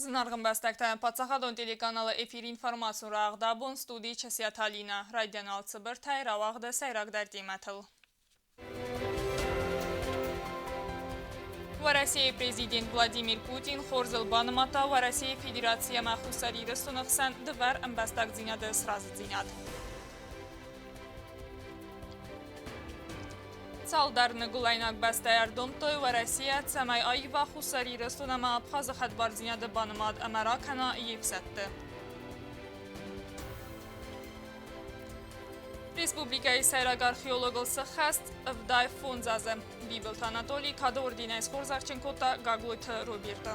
Зынаргъ ӕмбӕстӕгтӕ, паддзахадон телеканалы эфир информацион рагъд абон студийы Часиаты Алинӕ. Райдиан алцыбыртӕй рауагъды сӕйрагдӕр темӕтыл. Уӕрӕсейы президент Владимир Путин хорзыл банымадта Уӕрӕсейы Федераци ӕмӕ Хуссар Ирыстоны хсӕн дывӕр ӕмбӕстагдзинады сразыдзинад. Цалдӕр ныгуылӕйнаг бӕстӕйы ӕрдомдтой Уӕрӕсейӕ, цӕмӕй аива Хуссар Ирыстон ӕмӕ Абхазы хӕдбардзинады банымад ӕмӕ ракӕна йе фсӕдты. Республикӕйы сӕйраг археологыл сыххӕст 75 азы. Бибылты Анатолий кады орденӕй схорзӕхджын кодта Гаглойты Роберты.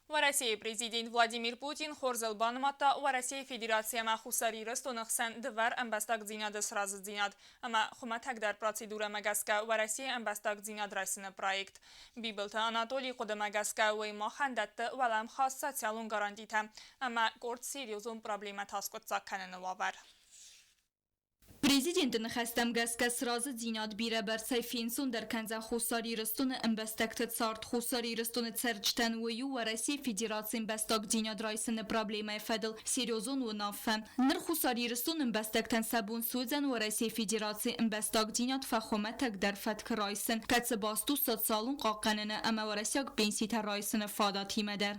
Уӕрӕсейы президент Владимир Путин хорзыл банымадта Уӕрӕсейы Федераци ӕмӕ Хуссар Ирыстоны хсӕн дывӕр ӕмбӕстагдзинады сразыдзинад ӕмӕ хуымӕтӕгдӕр процедурӕмӕ гӕсгӕ Уӕрӕсейы ӕмбӕстагдзинад райсыны проект. Бибылты Анатолийы хъуыдымӕ гӕсгӕ уый махӕн дӕтты уӕлӕмхас социалон гарантитӕ ӕмӕ къорд серьезон проблемӕтӕ аскъуыддзаг кӕныны уавӕр. Президенты ныхӕстӕм гӕсгӕ сразыдзинад бирӕбӕрцӕй фенцондӕр кӕндзӕн Хуссар Ирыстоны ӕмбӕстӕгты цард. Хуссар Ирыстоны цӕрджытӕн уый у Уӕрӕсейы Федерацийы ӕмбӕстагдзинад райсыны проблемӕйы фӕдыл серьезон уынаффӕ. Ныр Хуссар Ирыстоны ӕмбӕстӕгтӕн сӕ бон суыдзӕн Уӕрӕсейы Федерацийы ӕмбӕстагдзинад фӕхуымӕтӕгдӕр фӕткы райсын, кӕцы баст у социалон хъахъхъӕныны ӕмӕ уӕрӕсейаг пенситӕ райсыны фадатимӕ дӕр.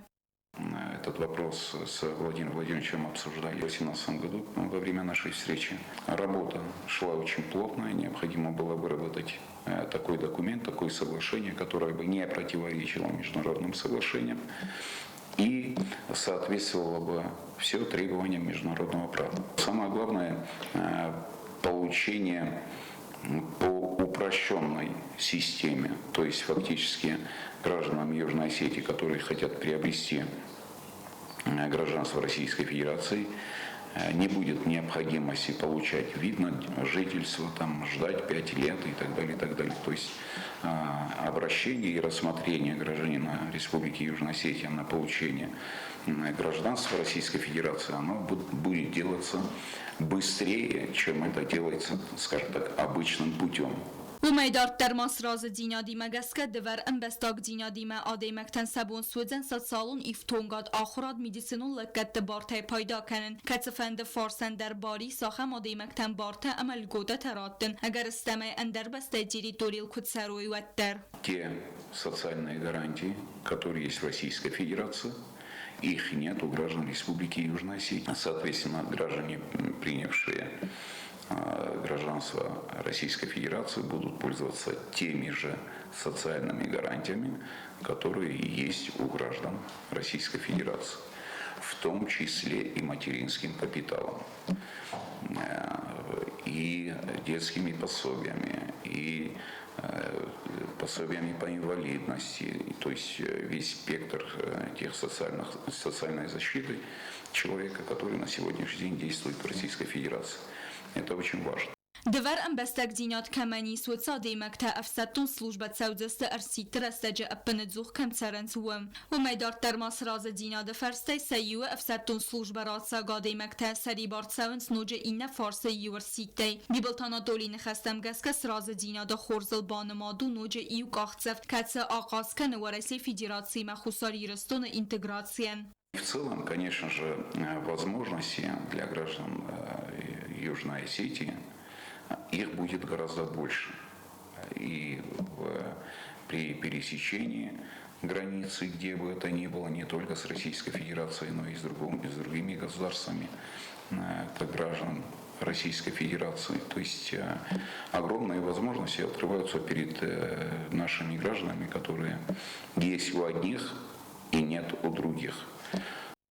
Этот вопрос с Владимиром Владимировичем обсуждали в 2018 году во время нашей встречи. Работа шла очень плотная, необходимо было выработать такой документ, такое соглашение, которое бы не противоречило международным соглашениям и соответствовало бы все требованиям международного права. Самое главное – получение по упрощенной системе, то есть фактически гражданам Южной Осетии, которые хотят приобрести гражданство Российской Федерации, не будет необходимости получать вид на жительство, там, ждать 5 лет и так далее, и так далее. То есть обращение и рассмотрение гражданина Республики Южная Осетия на получение гражданства Российской Федерации, оно будет делаться быстрее, чем это делается, скажем так, обычным путем. Уымӕй дарддӕр ма сразыдзинадимӕ гӕсгӕ дывӕр ӕмбӕстагдзинадимӕ адӕймӕгтӕн сӕ бон суыдзӕн социалон ифтонгад, ахуырад, медицинон лӕггӕдты бартӕй пайда кӕнын, кӕцыфӕнды фарсӕн дӕр бар ис ахӕм адӕймӕгтӕн бартӕ ӕмӕ льготӕтӕ раттын, ӕгӕрыстӕмӕй ӕндӕр бӕстӕйы территорийыл куы цӕрой, уӕддӕр. Те социальные гарантии, которые есть в Российской Федерации, их нет у граждан Республики Южная Осетия. Соответственно, граждане, принявшие гражданство Российской Федерации, будут пользоваться теми же социальными гарантиями, которые есть у граждан Российской Федерации, в том числе и материнским капиталом, и детскими пособиями, и пособиями по инвалидности, то есть весь спектр тех социальной защиты человека, который на сегодняшний день действует в Российской Федерации. Это очень важно. Дывӕр ӕмбӕстагдзинад кӕмӕн ис, уыцы адӕймӕгтӕ ӕфсӕддон службӕ цӕудзысты ӕрсидты рӕстӕджы ӕппынӕдзух кӕм цӕрынц, уым. Уымӕй дарддӕр ма сразыдзинады фӕрстӕй сӕ иуы ӕфсӕддон службӕ рацӕуӕг адӕймӕгтӕ сӕрибар цӕуынц ноджы иннӕ фарсы иу ӕрсидтӕй. Бибылты Анатолийы ныхӕстӕм гӕсгӕ сразыдзинады хорзыл банымад у ноджы иу къахдзӕф, кӕцы ахъаз кӕны Уӕрӕсейы Федерациимӕ Хуссар Ирыстоны интеграцийӕн. В целом, конечно же, возможности для граждан Южной Осетии, их будет гораздо больше. И при пересечении границы, где бы это ни было, не только с Российской Федерацией, но и с другими государствами, это граждан Российской Федерации. То есть огромные возможности открываются перед нашими гражданами, которые есть у одних и нет у других.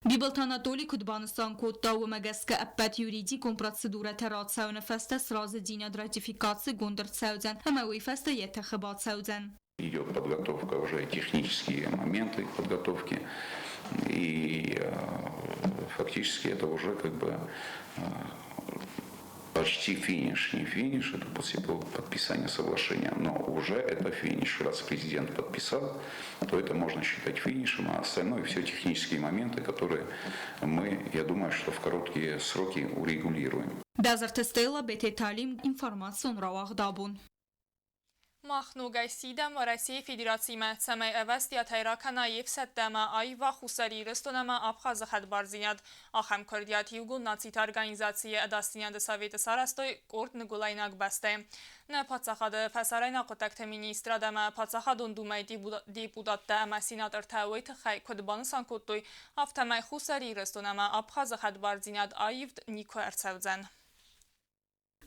Бибылты Анатоли куыд банысан кодта, уымӕ гӕсгӕ ӕппӕт юридикон процедурӕтӕ рацӕуыны фӕстӕ сразыдзинад ратификацигонд ӕрцӕудзӕн ӕмӕ уый фӕстӕ йӕ тыхы бацӕудзӕн. Идет подготовка, уже технические моменты подготовки, и фактически это уже как бы почти финиш, не финиш, это после подписания соглашения, но уже это финиш. Раз президент подписал, то это можно считать финишем, а остальное все технические моменты, которые мы, я думаю, что в короткие сроки урегулируем. Бязырты Стелла, Бететы Алим, информацион рауагъд «Абон». Мах ногӕй сидӕм Уӕрӕсейы Федерацимӕ, цӕмӕй ӕвӕстиатӕй ракӕна йе фсӕдтӕ ӕмӕ аива Хуссар Ирыстон ӕмӕ Абхазы хӕдбардзинад. Ахӕм куырдиат Иугонд Нациты Организацийы Ӕдасдзинады Советы сарӕзтой къорд ныгуылӕйнаг бӕстӕйы. Нӕ паддзахады фӕсарӕйнаг хъуыддӕгты министрад ӕмӕ Паддзахадон Думӕйы депутаттӕ ӕмӕ сенатортӕ уый тыххӕй куыд банысан кодтой, афтӕмӕй Хуссар Ирыстон ӕмӕ Абхазы хӕдбардзинад аивд никуы ӕрцӕудзӕн.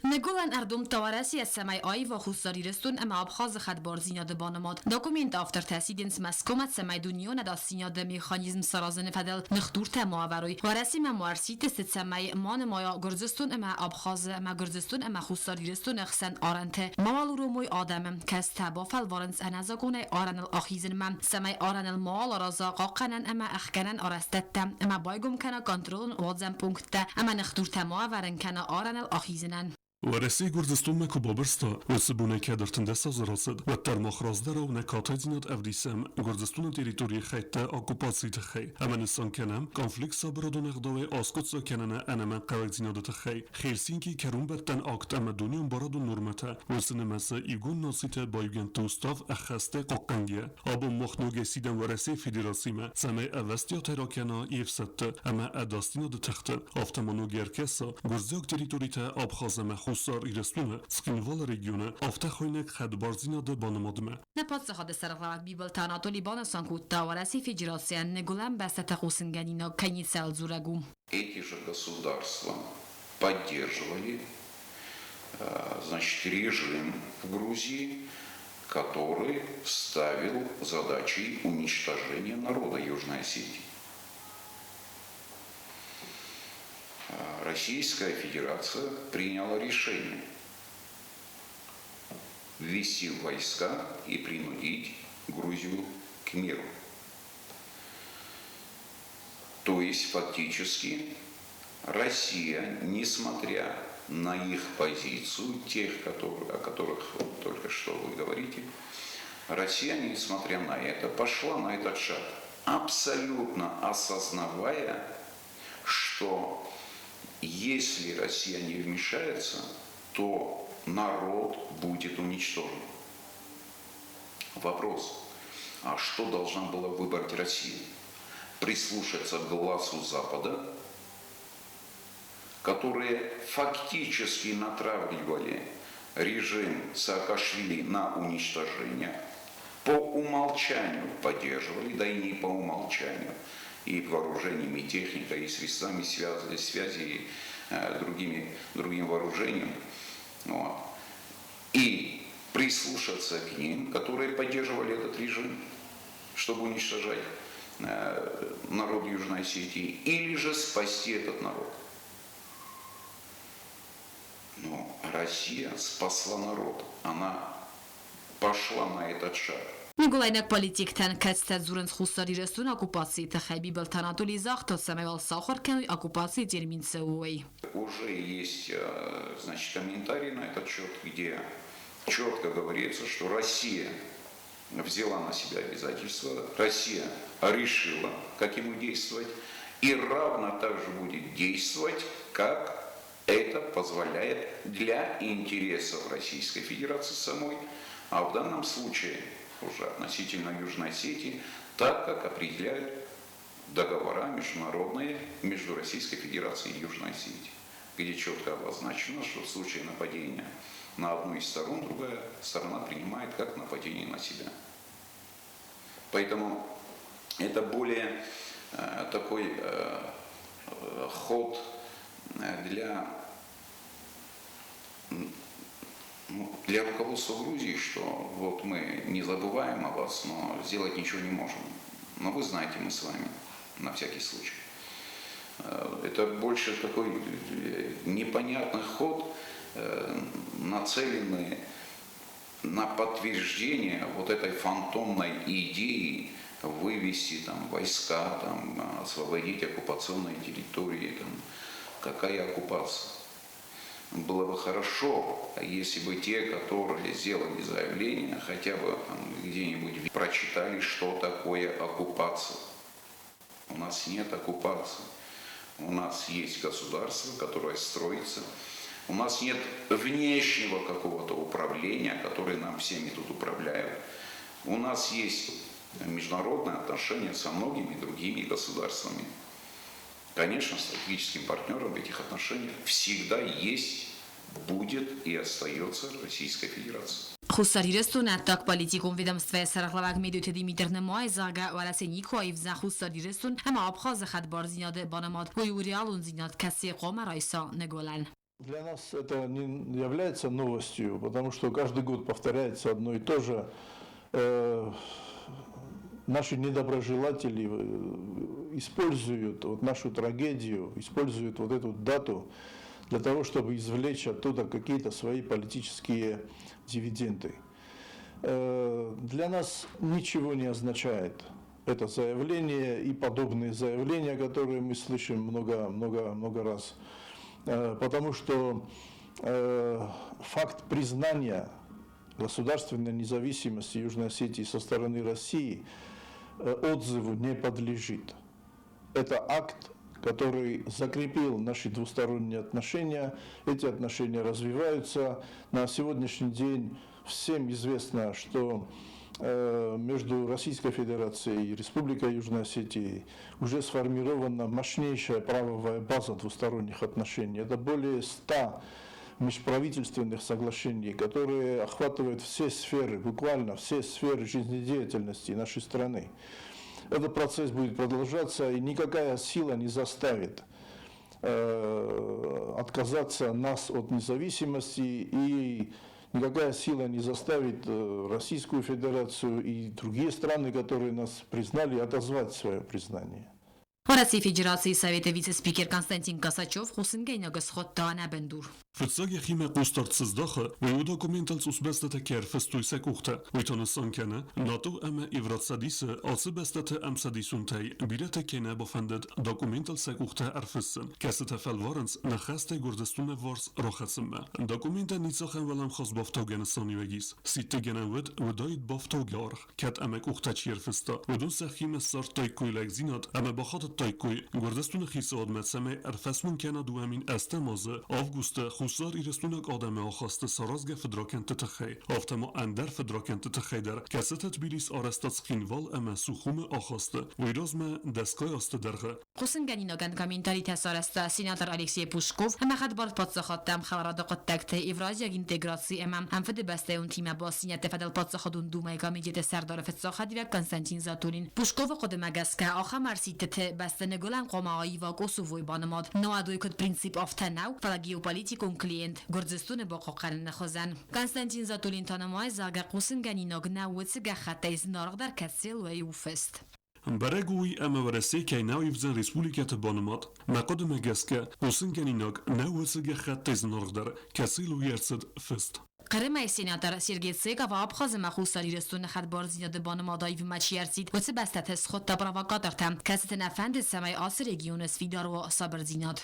Ныгуылӕн ӕрдомдта Уӕрӕсе, цӕмӕй аива Хуссар Ирыстон ӕмӕ Абхазы хӕдбардзинады банымад. Документы автортӕ сидынц Мӕскуымӕ, цӕмӕй дунеон ӕдасдзинады механизм саразыны фӕдыл ныхдуртӕ ма ӕвӕрой. Уӕрӕсемӕ ма ӕрсидтысты, цӕмӕй ма нымайа Гуырдзыстон ӕмӕ Абхазы ӕмӕ Гуырдзыстон ӕмӕ Хуссар Ирыстоны хсӕн арӕнты, мауал уромой адӕмы, кӕцытӕ бафӕлварынц ӕнӕзакъонӕй арӕныл ахизынмӕ, цӕмӕй арӕныл мауал араза хъахъхъӕнӕн ӕмӕ ӕхгӕнӕн арӕзтӕдтӕ ӕмӕ байгом кӕна контролон уадзӕн пункттӕ ӕмӕ ныхдуртӕ ма ӕвӕрын кӕна арӕныл ахизынӕн. Уӕрӕсе Гуырдзыстонмӕ куы бабырста, уыцы бонӕй кӕд 13 азы рацыд, уӕддӕр мах раздӕрау нӕ катайдзинад ӕвдисӕм Гуырдзыстоны территорийы хӕйттӕ оккупацийы тыххӕй ӕмӕ нысан кӕнӕм конфликт сабырадон ӕгъдауӕй аскъуыддзаг кӕныны ӕнӕмӕнгхъӕуӕгдзинады тыххӕй Хельсинкийы кӕронбӕттӕн акт ӕмӕ дунеон барадон нормӕтӕ, уыцы нымӕцы Иугонд Нациты Баиугӕндты Устав ӕххӕстӕй хъахъхъӕнгӕ. Абон мах ногӕй сидӕм Уӕрӕсейы Федерацимӕ, цӕмӕй ӕвӕстиатӕй ракӕна йе фсӕдты ӕмӕ ӕдасдзинады тыхты, афтӕ ма ног ӕркӕса гуырдзиаг территоритӕ Абхаз ӕмӕ Хуссар Ирыстоны, Цхинвалы регионы афтӕ хуыйнӕг хӕдбардзинады банымадмӕ. Нӕ паддзахады сӕргълӕууӕг Бибылты Анатоли банысан кодта, Уӕрӕсейы Федерацийӕн Ныгуылӕн бӕстӕтӕ хъусынгӕнинаг кӕй ницӕуыл дзурӕг у. Эти же государства поддерживали, значит, режим в Грузии, который ставил задачей уничтожения народа Южной Осетии. Российская Федерация приняла решение ввести войска и принудить Грузию к миру. То есть фактически Россия, несмотря на их позицию, тех, которые, о которых только что вы говорите, Россия, несмотря на это, пошла на этот шаг, абсолютно осознавая, что если Россия не вмешается, то народ будет уничтожен. Вопрос, а что должна была выбрать Россия? Прислушаться к глазу Запада, которые фактически натравливали режим Саакашвили на уничтожение, по умолчанию поддерживали, да и не по умолчанию, и вооружениями, и техникой, и средствами связи, связи и другим вооружением. Вот. И прислушаться к ним, которые поддерживали этот режим, чтобы уничтожать народ Южной Осетии, или же спасти этот народ. Но Россия спасла народ. Она пошла на этот шаг. Ныгуылӕйнаг политиктӕн, кӕцытӕ дзурынц Хуссар Ирыстоны оккупацийы тыххӕй, Бибылты Анатоли загъта, цӕмӕй уал сахуыр кӕной оккупацийы термин цӕуой. Уже есть, значит, комментарий на этот счет, где четко говорится, что Россия взяла на себя обязательства, Россия решила, как ему действовать, и равно также будет действовать, как это позволяет для интересов Российской Федерации самой, а в данном случае уже относительно Южной Осетии, так как определяют договора международные между Российской Федерацией и Южной Осетией, где четко обозначено, что в случае нападения на одну из сторон, другая сторона принимает как нападение на себя. Поэтому это более такой ход для руководства Грузии, что вот мы не забываем о вас, но сделать ничего не можем. Но вы знаете, мы с вами, на всякий случай. Это больше такой непонятный ход, нацеленный на подтверждение вот этой фантомной идеи вывести там войска, там, освободить оккупационные территории. Там. Какая оккупация? Было бы хорошо, если бы те, которые сделали заявление, хотя бы там где-нибудь прочитали, что такое оккупация. У нас нет оккупации. У нас есть государство, которое строится У нас нет внешнего какого-то управления, которое нам всеми тут управляют. У нас есть международные отношения со многими другими государствами. Конечно, стратегическим партнером в этих отношениях всегда есть, будет и остается Российская Федерация. Хуссар Ирыстоны ӕддагполитикон ведомствӕйы сӕргълӕууӕг Медойты Димитр нымайы, зӕгъгӕ, Уӕрӕсе никуы аивдзӕн Хуссар Ирыстон ӕмӕ Абхазы хӕдбардзинады банымад. Уый у реалондзинад, кӕцыйы хъуамӕ райса Ныгуылӕн. Для нас это не является новостью, потому что каждый год повторяется одно и то же. Наши недоброжелатели используют вот нашу трагедию, используют вот эту дату для того, чтобы извлечь оттуда какие-то свои политические дивиденды. Для нас ничего не означает это заявление и подобные заявления, которые мы слышим много-много-много раз. Потому что факт признания государственной независимости Южной Осетии со стороны России отзыву не подлежит. Это акт, который закрепил наши двусторонние отношения. Эти отношения развиваются. На сегодняшний день всем известно, что между Российской Федерацией и Республикой Южная Осетия уже сформирована мощнейшая правовая база двусторонних отношений. Это более 100 межправительственных соглашений, которые охватывают все сферы, буквально все сферы жизнедеятельности нашей страны. Этот процесс будет продолжаться, и никакая сила не заставит отказаться нас от независимости, и никакая сила не заставит Российскую Федерацию и другие страны, которые нас признали, отозвать свое признание. Уӕрӕсейы Федерацийы Советы вице-спикер Константин Косачев хъусынгӕнинаг схуыдта ӕнӕбындур. Фыццаг йӕхимӕ хъусдард цы здахы, уый у документыл цъус бӕстӕтӕ кӕй ӕрфыстой сӕ къухтӕ. Уый та нысан кӕны, НАТО ӕмӕ Евроцӕдисы ацы бӕстӕты ӕмцӕдисонтӕй бирӕтӕ кӕй нӕ бафӕндыд документыл сӕ къухтӕ ӕрфыссын, кӕцытӕ фӕлварынц ныхӕстӕй Гуырдзыстоны ӕвварс рахӕцынмӕ. Документӕн ницахӕм уӕлӕмхас бафтаугӕ нысаниуӕг ис. Сидты гӕнӕн уыд, уыдаид бафтаугӕ аргъ. Кӕд ӕмӕ къухтӕ чи ӕрфыста, уыдон сӕхимӕ ссардтаиккой лӕгдзинад ӕмӕ бахатыдтаиккой Гуырдзыстоны хицауадмӕ, цӕмӕй ӕрфӕсмон кӕна 2008 азы августы Хуссар Ирыстойнаг адӕмы ахасты саразгӕ фыдракӕндты тыххӕй, афтӕ ма ӕндӕр фыдракӕндты тыххӕй дӕр, кӕцытӕ Тбилис арӕзта Цхинвал ӕмӕ Сухумы ахасты, уый размӕ дӕсгай азты дӕргъы. Хъусынгӕнинагӕн комментаритӕ сарӕзта сенатор Алексей Пушков ӕмӕ Хӕдбар паддзахадты ӕмхӕларады хъуыддӕгты, Евразиаг интеграци ӕмӕ ӕмфыдыбӕстӕйонтимӕ бастдзинӕдты фӕдыл Паддзахадон Думӕйы комитеты сӕрдары фыццаг хӕдивӕг Константин Затулин. Пушковы хъуыдымӕ гӕсгӕ, ахӕм ӕрсидтыты бӕсты Ныгуылӕн хъуамӕ аива Косовойы банымад. Науӕд уый куыд принцип афтӕ нӕу, фӕлӕ геополитикон клиент Гуырдзыстоны бахъахъхъӕныны хуызӕн. Константин Затулин та нымайы, зӕгъгӕ, хъусынгӕнинаг нӕ уыцы гӕххӕттӕй зынаргъдӕр кӕцыйыл уый у фыст. Бӕрӕг у уый, ӕмӕ Уӕрӕсе кӕй нӕ аивдзӕн республикӕты банымад. Мӕ хъуыдымӕ гӕсгӕ, хъусынгӕнинаг нӕ уыцы гӕххӕттӕй зынаргъдӕр, кӕцыйыл уый ӕрцыд фыст. Хъырымӕй сенатор Сергей Цеков Абхаз ӕмӕ Хуссар Ирыстоны хӕдбардзинады банымад аивынмӕ чи ӕрцыд, уыцы бӕстӕты схуыдта провокатортӕ, кӕцыты нӕ фӕнды, цӕмӕй ацы регионы сфидар уа сабырдзинад.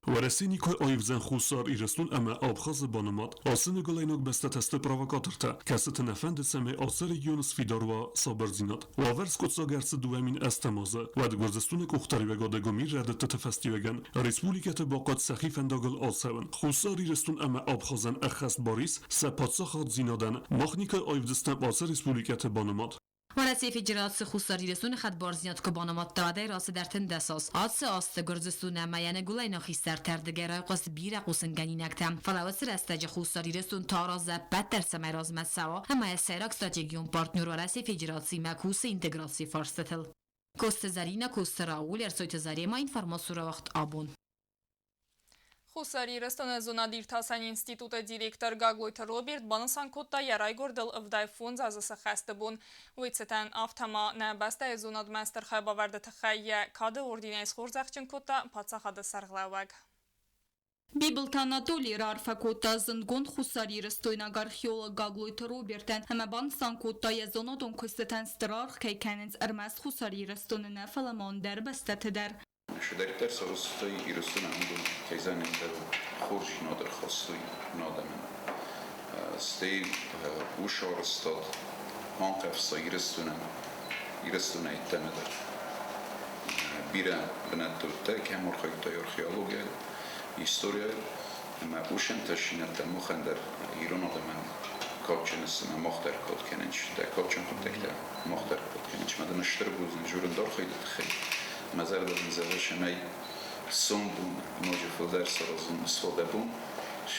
Уӕрӕсе никуы аивдзӕн Хуссар Ирыстон ӕмӕ Абхазы банымад. Ацы ныгуылӕйнаг бӕстӕтӕ сты провокатортӕ, кӕцыты нӕ фӕнды, цӕмӕй ацы регионы сфидар уа сабырдзинад. Уавӕр скъуыддзаг ӕрцыд 2008 азы, уӕд Гуырдзыстоны къухдариуӕгады гуымир рӕдыдтыты фӕстиуӕгӕн республикӕты бахъуыд сӕхи фӕндагыл ацӕуын. Хуссар Ирыстон ӕмӕ Абхазӕн ӕххӕст бар ис сӕ паддзахаддзинадӕн, мах никуы аивдзыстӕм ацы республикӕты банымад. Уӕрӕсейы Федераци Хуссар Ирыстоны хӕдбардзинад куы банымадта, уӕдӕй рацыд 13 аз. Ацы азты Гуырдзыстон ӕмӕ йӕ ныгуылӕйнаг хистӕрты ӕрдыгӕй райхъуыст бирӕ хъусынгӕнинӕгтӕ. Фӕлӕ уыцы рӕстӕджы Хуссар Ирыстон та аразы ӕппӕт дӕр, цӕмӕй размӕ цӕуа ӕмӕ йӕ сӕйраг стратегион партнер Уӕрӕсейы Федерациимӕ кусы интеграцийы фарстытыл. Коцты Зӕринӕ, Коцты Рауль, Ӕрсойты Заремӕ, информацион рауагъд «Абон». Хуссар Ирыстоны зонад-иртасӕн институты директор Гаглойты Роберт банысан кодта йӕ райгуырдыл 75 азы сӕххӕсты бон. Уый цытӕн, афтӕ ма нӕ бӕстӕйы зонадмӕ стыр хайбавӕрды тыххӕй йӕ Кады орденӕй схорзӕхджын кодта паддзахады сӕргълӕууӕг. Бибылты Анатолий раарфӕ кодта зындгонд хуссарирыстойнаг археолог Гаглойты Робертӕн ӕмӕ банысан кодта, йӕ зонадон куыстытӕн стыр аргъ кӕй кӕнынц ӕрмӕст Хуссар Ирыстоны нӕ, фӕлӕ ма ӕндӕр бӕстӕты дӕр. Чидӕриддӕр сарӕзтой Ирыстонӕн, уыдон кӕй зӕнӕгтӕ хорздзинад ӕрхастой нӕ адӕмӕн. Стӕй уыцы арӕзтад анхъӕвзта Ирыстонӕн, Ирыстонӕй ӕддӕмӕ дӕр. Бирӕ бынӕтты уыдтӕ, кӕм архайдтой археологийӕ, историйӕ. Ӕмӕ уыщӕн тӕссинӕдтӕ махӕн дӕр, ирон адӕмӕн кадджын сты, ӕмӕ мах дӕр кад кӕнӕн, дӕ кадджын хъуыддӕгтӕ мах дӕр кад кӕнӕн. Ӕмӕ дын стыр бузныг дзурын дӕ архайды тыххӕй. Мӕ зӕрдӕ дын зӕгъы, цӕмӕй сомбон ноджы фылдӕр саразын суа дӕ бон,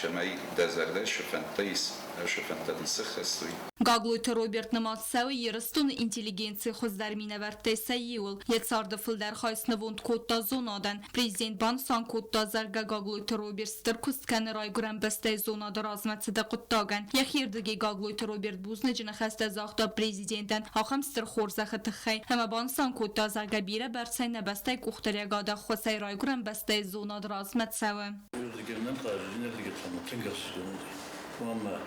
цӕмӕй дӕ зӕрдӕ цы фӕндтӕ ис, цы фӕндтӕ дын сыххӕст уой. Гаглойты Роберт нымад цӕуы Ирыстоны интеллигенцийы хуыздӕр минӕвӕрттӕй сӕ иуыл. Йӕ царды фылдӕр хай снывонд кодта зонадӕн. Президент банысан кодта, зӕгъгӕ, Гаглойты Роберт стыр куыст кӕны райгуырӕн бӕстӕйы зонады размӕцыды хъуыддагӕн. Йӕхирдыгӕй Гаглойты Роберт бузныджы ныхӕстӕ загъта президентӕн ахӕм стыр хорзӕхы тыххӕй ӕмӕ банысан кодта, зӕгъгӕ, бирӕ бӕрцӕй нӕ бӕстӕйы къухдариуӕгад ӕххуысӕй райгуырӕн бӕстӕйы зонад размӕ цӕуы. Тынг ӕхсызгон уыди. Уымӕ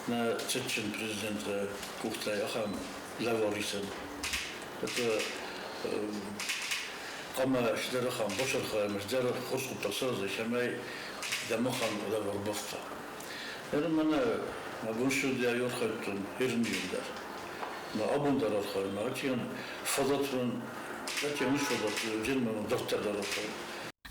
нӕ цытджын президенты къухтӕй ахӕм лӕвар исӕн. Это хъуамӕ стдӕр ахӕм бацархайӕм, стдӕр хорз хъуыддаг саразай, цӕмӕй дӕм ахӕм лӕвар бафта. Ныр мӕнӕ мӕ бон цы уыди, ай архайдтон Ирмийыл дӕр. Мӕ абон дӕр архайын, мӕ ӕтиан фадат мын, ӕтиан ис фадат, мӕ дарддӕр дӕр архайын.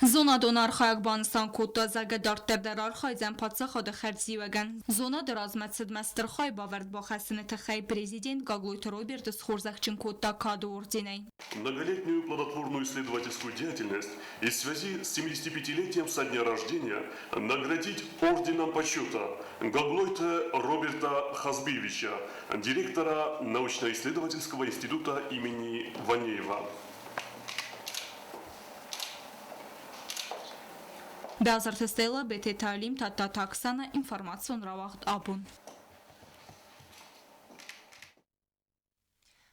Зонадон архайӕг банысан кодта, зӕгъгӕ, дарддӕр дӕр архайдзӕн паддзахады хӕрзиуӕгӕн. Зонады размӕцыдмӕ стыр хайбавӕрд бахӕссыны тыххӕй президент Гаглойты Роберты схорзӕхджын кодта Кады орденӕй. Многолетнюю плодотворную исследовательскую деятельность и в связи с 75-летием со дня рождения наградить орденом почета Гаглойта Роберта Хазбиевича, директора научно-исследовательского института имени Ванеева. Бӕзырты Стелла, Бететы Алим, Тадтаты Оксана, информацион рауагъд «Абон».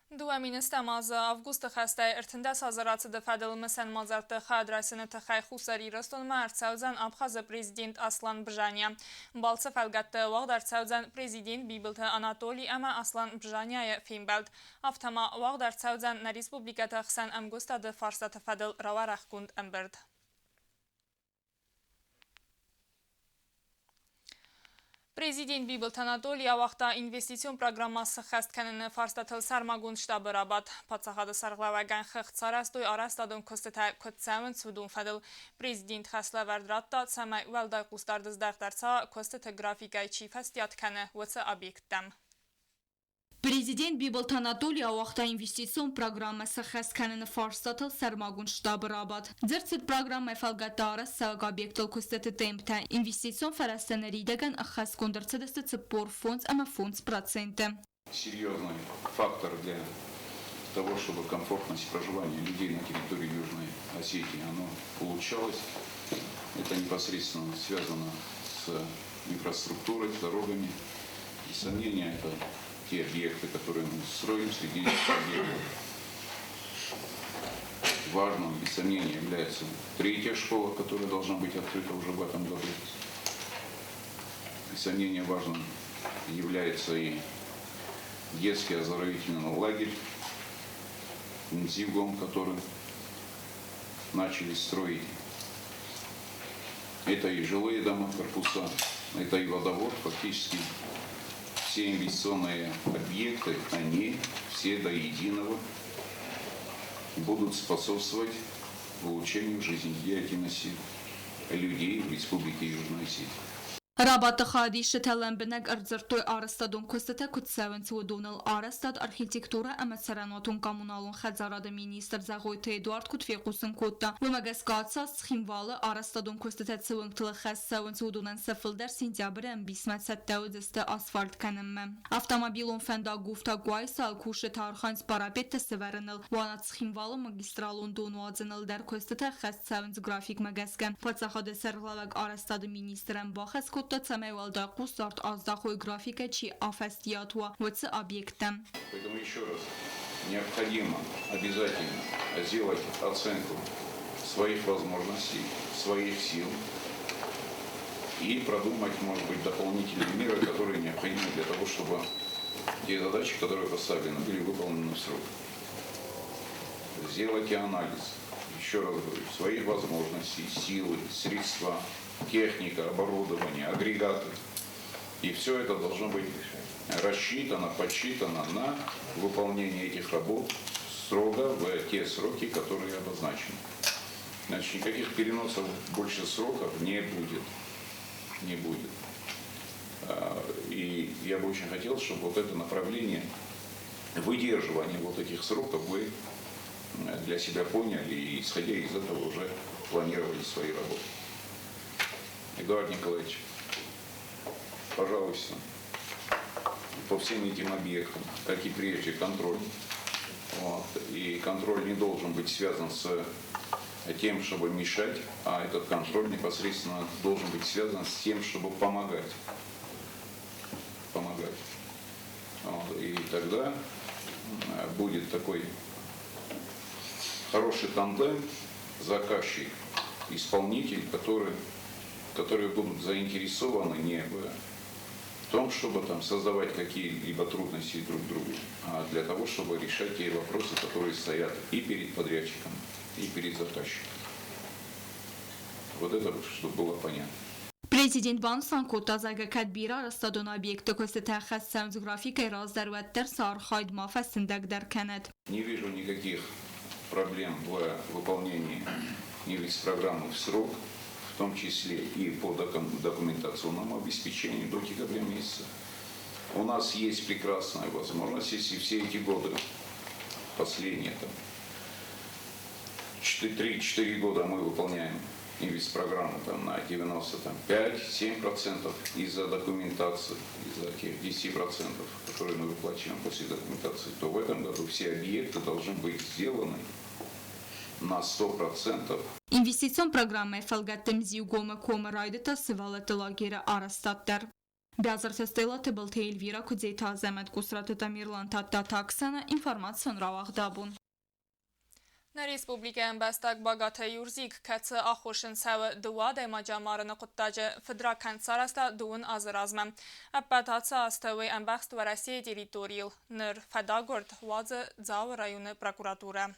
2007 азы августы хӕстӕй 13 азы рацыды фӕдыл мысӕн мадзӕлтты хайад райсыны тыххӕй Хуссар Ирыстонмӕ ӕрцӕудзӕн Абхазы президент Аслан Бжания. Балцы фӕлгӕтты уагъд ӕрцӕудзӕн президент Бибылты Анатоли ӕмӕ Аслан Бжанияйы фембӕлд. Афтӕ ма уагъд ӕрцӕудзӕн нӕ республикӕты хсӕн ӕмгуыстады фарстаты фӕдыл рауӕрӕхгонд ӕмбырд. Президент Бибылты Анатолий ауагъта инвестицион программӕ сыххӕст кӕныны фарстатыл сӕрмагонд штабы рабадт. Паддзахады сӕргълӕууӕгӕн хыгъд сарӕзтой, арӕзтадон куыстытӕ куыд цӕуынц, уыдон фӕдыл. Президент хӕслӕвӕрд радта, цӕмӕй уӕлдай хъусдард здӕхт ӕрцӕуа, куыстыты графикӕй чи фӕстиат кӕны, уыцы объекттӕм. Президент Бибылты Анатолий ауагъта инвестицион программӕ сӕххӕст кӕныны фарстатыл сӕрмагонд штабы рабадт. Дзырд цыд программӕйы фӕлгӕтты арӕзтцӕуӕг объектыл куыстыты темптӕ. Инвестицион фӕрӕзтӕ ныридӕгӕн ӕххӕстгонд ӕрцыдысты 45,5 проценты. Серьезный фактор для того, чтобы комфортность проживания людей на территории Южной Осетии оно улучшалось. Это непосредственно связано с инфраструктурой, с дорогами. Без сомнения, это те объекты, которые мы строим. Среди этих объектов важным, без сомнения, является третья школа, которая должна быть открыта уже в этом году. Без сомнения, важным является и детский оздоровительный лагерь Мзивгом, который начали строить. Это и жилые дома, корпуса, это и водовод. Фактически все инвестиционные объекты, они все до единого будут способствовать улучшению жизнедеятельности людей в Республике Южная Осетия. Рабадты хайадисджытӕ лӕмбынӕг ӕрдзырдтой, арӕзтадон куыстытӕ куыд цӕуынц, уыдоныл. Арӕзтад, архитектурӕ ӕмӕ цӕрӕнуатон-коммуналон хӕдзарады министр Зӕгъойты Эдуард куыд фехъусын кодта, уымӕ гӕсгӕ ацы аз Цхинвалы арӕзтадон куыстытӕ цы уынгтыл ӕххӕст цӕуынц, уыдонӕн сӕ фылдӕр сентябры ӕмбисмӕ цӕттӕ уыдзысты асфальт кӕнынмӕ. Автомобилон фӕндаг Гуфта-Къуайсайыл кусджытӕ архайынц парапеттӕ сӕвӕрыныл. Уанат-Цхинвалы магистралон донуадзӕныл дӕр куыстытӕ ӕххӕст цӕуынц графикмӕ гӕсгӕ. Паддзахады сӕргълӕууӕг арӕзтады министрӕн бахӕс кодта, цӕмӕй уӕлдай хъусдард аздахой, графикӕй чи афӕстиат уа, уыцы объекттӕм. Поэтому еще раз, необходимо обязательно сделать оценку своих возможностей, своих сил и продумать, может быть, дополнительные меры, которые необходимы для того, чтобы те задачи, которые поставлены, были выполнены в срок. Сделайте анализ, еще раз говорю, своих возможностей, силы, средства, техника, оборудование, агрегаты. И все это должно быть рассчитано, подсчитано на выполнение этих работ строго в те сроки, которые обозначены. Значит, никаких переносов больше сроков не будет. Не будет. И я бы очень хотел, чтобы вот это направление выдерживания вот этих сроков вы для себя поняли и, исходя из этого, уже планировали свои работы. Эдуард Николаевич, пожалуйста, по всем этим объектам, как и прежде, контроль. Вот. И контроль не должен быть связан с тем, чтобы мешать, а этот контроль непосредственно должен быть связан с тем, чтобы помогать. Помогать. Вот. И тогда будет такой хороший тандем, заказчик, исполнитель, которые будут заинтересованы не в том, чтобы там создавать какие-либо трудности друг другу, а для того, чтобы решать те вопросы, которые стоят и перед подрядчиком, и перед заказчиком. Вот это, чтобы было понятно. Президент банысан кодта, зӕгъгӕ, кӕд бирӕ арӕзтадон объектты куыстытӕ ӕххӕст цӕуынц графикӕй раздӕр, уӕддӕр сӕ архайд ма фӕсындӕгдӕр кӕнӕд. Не вижу никаких проблем в выполнении инвестпрограммы в срок, в том числе и по документационному обеспечению до декабря месяца. У нас есть прекрасная возможность, если все эти годы, последние там, 3-4 года мы выполняем инвестпрограмму там, на 95-7% из-за документации, из-за тех 10%, которые мы выплачиваем после документации, то в этом году все объекты должны быть сделаны на 100%. Инвестицион программӕйы фӕлгӕтты Мзиугомы комы райдыдта сывӕллӕтты лагеры арӕзтад дӕр. Биазырты Стелла, Тыбылты Эльвира, Куыдзеты Азӕмӕт, Къусраты Тамерлан, Тадтаты Оксана, информацион рауагъд Абон. Нӕ республикӕйы ӕмбӕстаг Багаты Юрзик, кӕцы аххосджын цӕуы дыууӕ адӕймаджы амарыны хъуыддаджы, фыдракӕнд сарӕзта дыууын азы размӕ. Ӕппӕт ацы азты уый ӕмбӕхст Уӕрӕсейы территорийыл. Ныр фӕдагуырд уадзы Дзауы районы прокуратурӕ.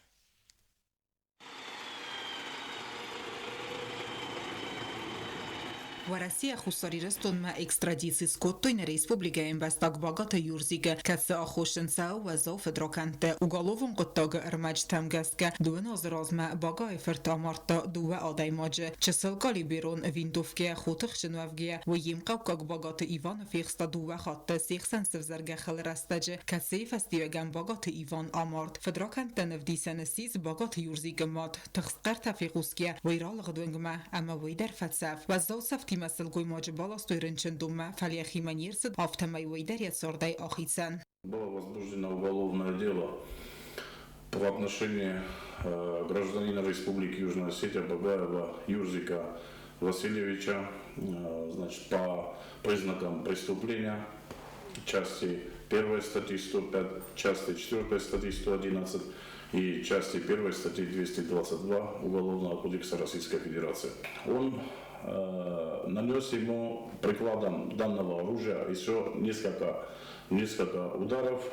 Уӕрӕсейӕ Хуссар Ирыстонмӕ экстрадици скодтой нӕ республикӕйы ӕмбӕстаг Багаты Юрзикы, кӕцы аххосджын цӕуы уӕззау фыдракӕндты. Уголовон хъуыддагы ӕрмӕджытӕм гӕсгӕ, дыууын азы размӕ Багайы фырт амардта дыууӕ адӕймаджы. Чысыл калиберон винтовкӕйӕ хотыхджын уӕвгӕйӕ, уый йе мхъӕуккаг Багаты Иваны фехста дыууӕ хатты се хсӕн сывзӕргӕ хылы рӕстӕджы, кӕцыйы фӕстиуӕгӕн Багаты Иван амард. Фыдракӕндтӕн ӕвдисӕн ссис Багаты Юрзикы мад. Тыхст хъӕртӕ фехъусгӕйӕ, уый ралыгъд уынгмӕ ӕмӕ уый дӕр фӕцӕф. Уӕззау цӕфтимӕ сылгоймаджы баластой рынчындонмӕ, фӕлӕ йӕхимӕ не рцыд, афтӕмӕй уый дӕр йӕ цардӕй ахицӕн. Было возбуждено уголовное дело в отношении гражданина Республики Южная Осетия Багаева Юрзика Васильевича, значит, по признакам преступления части 1 статьи 105, части 4 статьи 111 и части 1 статьи 222 Уголовного кодекса Российской Федерации. Он нанес ему прикладом данного оружия еще несколько ударов,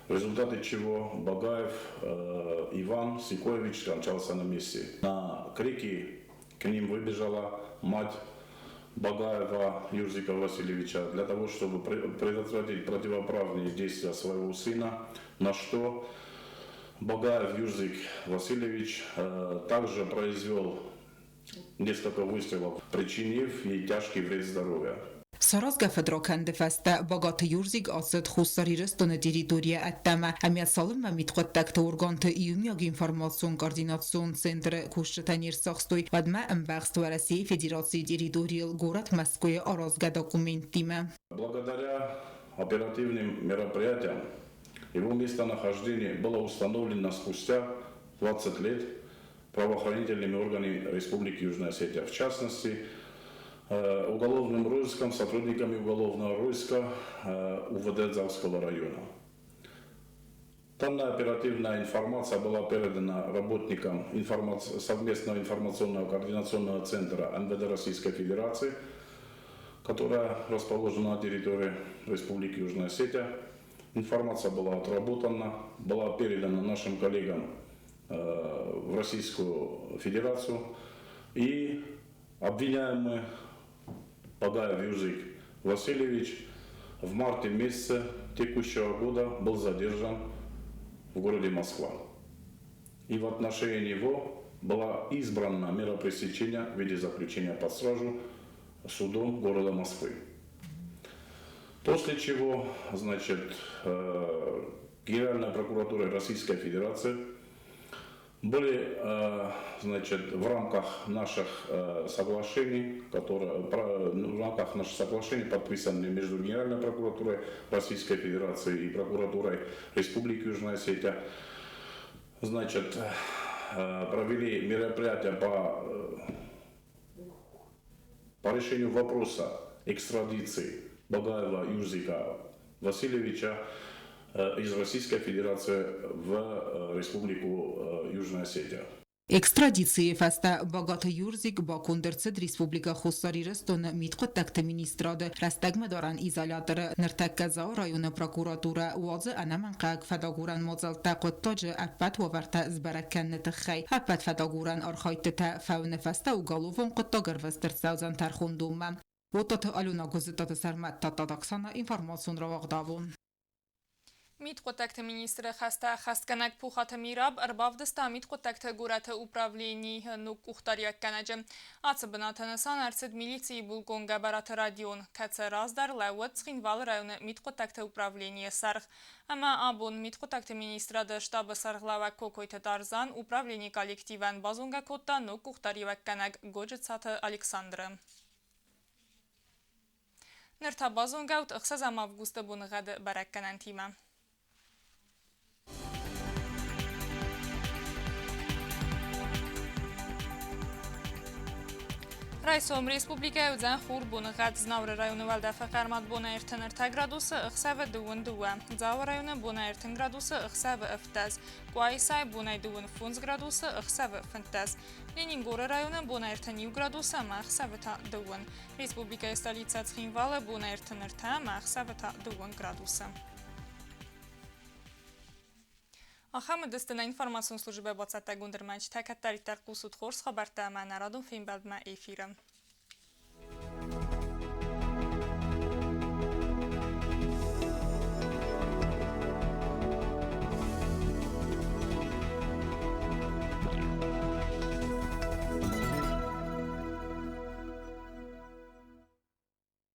в результате чего Багаев Иван Сикоевич скончался на месте. На крики к ним выбежала мать Багаева Юрзика Васильевича для того, чтобы предотвратить противоправные действия своего сына, на что Багаев Юрзик Васильевич также произвел несколько выстрелов, причинив ей тяжкий вред здоровья. Саразгӕ фыдракӕнды фӕстӕ Багаты Юрзик ацыд Хуссар Ирыстоны территорийӕ ӕддӕмӕ ӕмӕ цалынмӕ мидхъуыддӕгты органты иумиаг информацион-координацион центры кусджытӕ не рцахстой, уӕдмӕ ӕмбӕхст Уӕрӕсейы Федерацийы территорийыл горӕт Мӕскуыйы аразгӕ документтимӕ. Благодаря оперативным мероприятиям его местонахождение было установлено спустя 20 лет правоохранительными органами Республики Южная Осетия. В частности, уголовным розыском, сотрудниками уголовного розыска УВД Дзауского района. Данная оперативная информация была передана работникам совместного информационного координационного центра МВД Российской Федерации, которая расположена на территории Республики Южная Осетия. Информация была отработана, была передана нашим коллегам в Российскую Федерацию. И обвиняемый Багаев Юрзик Васильевич в марте месяце текущего года был задержан в городе Москва. И в отношении него была избрана мера пресечения в виде заключения под стражу судом города Москвы. После чего, значит, Генеральная прокуратура Российской Федерации были, значит, в рамках наших соглашений, которые, в рамках наших соглашений, подписанных между Генеральной прокуратурой Российской Федерации и прокуратурой Республики Южная Осетия, значит, провели мероприятия по решению вопроса экстрадиции Багаева Юрзика Васильевича из Российской Федерации в Республику Южная Осетия. Экстрадицийы фӕстӕ Багаты Юрзик баконд ӕрцыд Республикӕ Хуссар Ирыстоны Мидхъуыддӕгты министрады рӕстӕгмӕдарӕн изоляторы. Ныртӕккӕ Дзауы районы прокуратурӕ уадзы ӕнӕмӕнгхъӕуӕг фӕдагурӕн мадзӕлттӕ хъуыддаджы ӕппӕт уавӕртӕ сбӕрӕг кӕныны тыххӕй. Ӕппӕт фӕдагурӕн архайдтытӕ фӕуыны фӕстӕ уголовон хъуыддаг ӕрвыст ӕрцӕудзӕн тӕрхондонмӕ. Уотаты Алена Гуыззыттаты Сӕрмӕт, Тадтаты Оксана, информацион рауагъдавон. Мидхъуыддӕгты министры хӕстӕ ӕххӕстгӕнӕг Пухаты Мираб ӕрбавдыста мидхъуыддӕгты горӕты управленийы ног къухдариуӕггӕнӕджы. Ацы бынаты нысан ӕрцыд милицийы булкъон Гӕбӕраты Родион, кӕцы раздӕр лӕууыд Цхинвалы районы мидхъуыддӕгты управленийы сӕргъ. Ӕмӕ абон мидхъуыддӕгты министрады штабы сӕргълӕууӕг Кокойты Тарзан управленийы коллективӕн базонгӕ кодта ног къухдариуӕггӕнӕг Годжыцаты Александры. Ныр та базонгӕут 6 августы боныгъӕды бӕрӕггӕнӕнтимӕ. Райсом республикӕйы уыдзӕн хур боныгъӕд. Знауыры районы уӕлдӕфы хъӕрмад бонӕй 33 градусы, ӕхсӕвы 22. Дзауы районы бонӕй 30 градусы, ӕхсӕвы 17. Къуайсайы бонӕй 25 градусы, ӕхсӕвы 15. Ленингоры районы бонӕй 31 градусы ӕмӕ ӕхсӕвы та 2. Республикӕйы столицӕ Цхинвалы бонӕй 33 ӕмӕ ӕхсӕвы та 2 градусы. Ахӕм уыдысты нӕ информацион службӕ бацӕттӕгонд ӕрмӕджытӕ. Кӕддӕриддӕр хъусут хорз хабӕрттӕ ӕмӕ нӕ радон фембӕлдмӕ эфиры.